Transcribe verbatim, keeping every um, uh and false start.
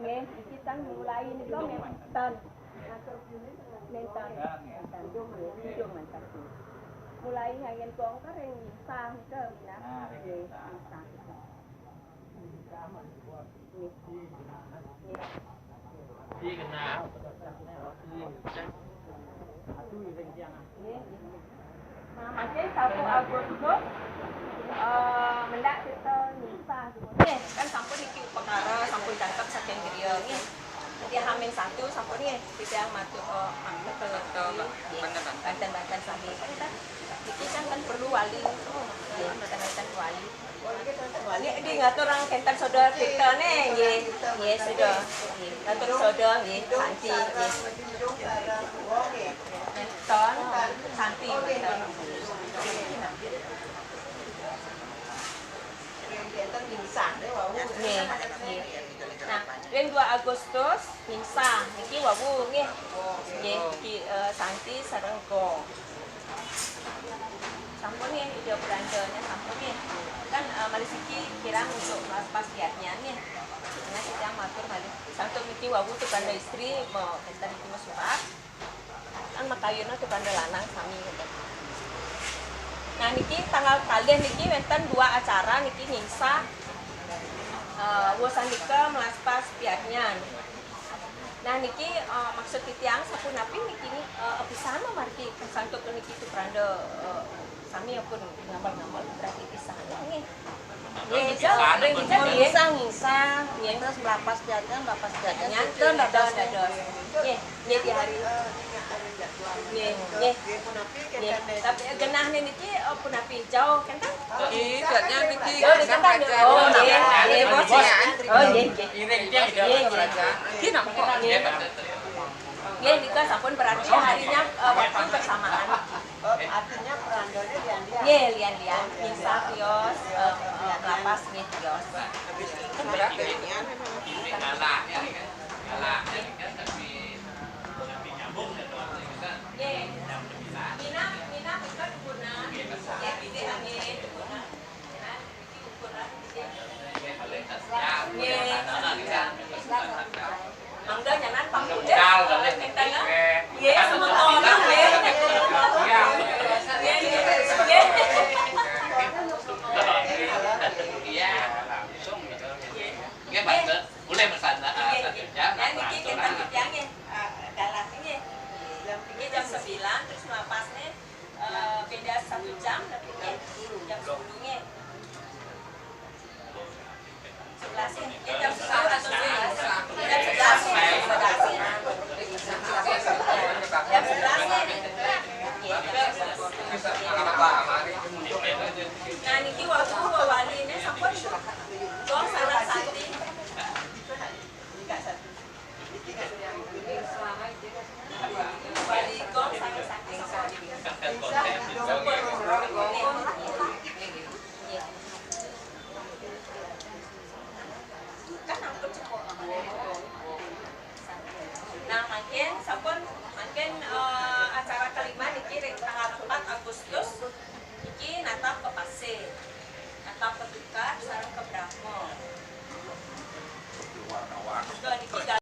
Nggih, iki kan mulai nika menten. Menten. Menten. Nggih, ujung menten. Mulai angin gong kering, nyingsah nika minat. Nggih, nyingsah. Nggih. Nggih. Iya, kenal. Nggih, nggih. Nah, mangkin satu Agustus, eh, mendak kita nyingsah. Nggih, kan sampun niki upakara, sampun cangkep saking griya, nggih. Titiang Hamin satu sampun nggih, titiang matur, eh, matur ke, nggih, banten-banten sami. Kan kita, niki kan, kan perlu wali. Nggih, banten-banten wali. Nggih, nggih, ngatur ring kenten soda tirta ne, nggih. Nggih, soda. Nggih, ngatur soda, nggih, santi, nggih. Ton, santi, ton. Nggih, nggih. Nah, ring dua Agustus, nyingsah, niki wau, nggih. Nggih, niki, eh, santi sareng gong. Sampun nggih, Ida Brandanya sampun nggih. Kan, eh, malih siki kirang untuk pas, pas kiatnya nggih. Nah, kita matur malih. Sampun niki wau tu Branda istri, mau enten niki mesurat. Kan makayuna tu Branda lanang sami ngeten. Nah, niki tanggal kalih niki wenten dua acara niki nyingsah, eh, wusandika melaspas piadnyan. Nah, niki, eh, maksud titiang sapunapi niki, eh, abisana margi santukan niki tu Branda, eh, sami pun ngamel-ngamel berarti abisana nggih. Nggih, nggih, nggih. Ngingsah, ngingsah. Nggih. Terus melaspas piadnyan, melaspas piadnyan. Nggih, nggih, dados. Nggih, nggih, di hari. Nggih, nggih. Nggih. Tapi genah niki, eh, punapi jauh kan, kan? Nggih, jatnya niki. Oh, niki kan. Oh, nggih, nggih, bos. Oh, nggih, nggih. Iring dia, nggih, nggih. Nggih, nggih. Nggih, nika sampun berarti harinya, eh, waktu bersamaan. Oh, artinya Brandanya lian-lian. Nggih, lian-lian. Nggih, sapios, eh, eh, lapas nggih, pios. Kan berarti ini kan memang. Nggih. Minah, minah, bukan guna. Nggih, bidih, nggih, guna. Nggih. Mangga nyanan pangkulis. Nggih, semeton, nggih. Nggih, nggih, nggih. Iya, langsung gitu. Nggih, Pak. Boleh pesan, eh, nggih, satu nggih. Jam, nah, niki langsung kita lah. Titiang nggih, eh, dalah nggih. Nggih, jam sembilan, terus melaspas nggih, eh, beda satu jam, tapi nggih, jam sepuluh nggih. Sebelas nggih, jam sepuluh atau sebelas. Jam sebelas nggih, jam sebelas nggih. Jam sebelas nggih. Nggih, jam sebelas. Nah, niki waktu wali ini sampun gong sareng santi. Nah, mangkin sampun, mangkin, eh, acara kelima niki ring tanggal empat Agustus niki natap ka pasih. Natap ka tukad sareng ka Brahma. Juga niki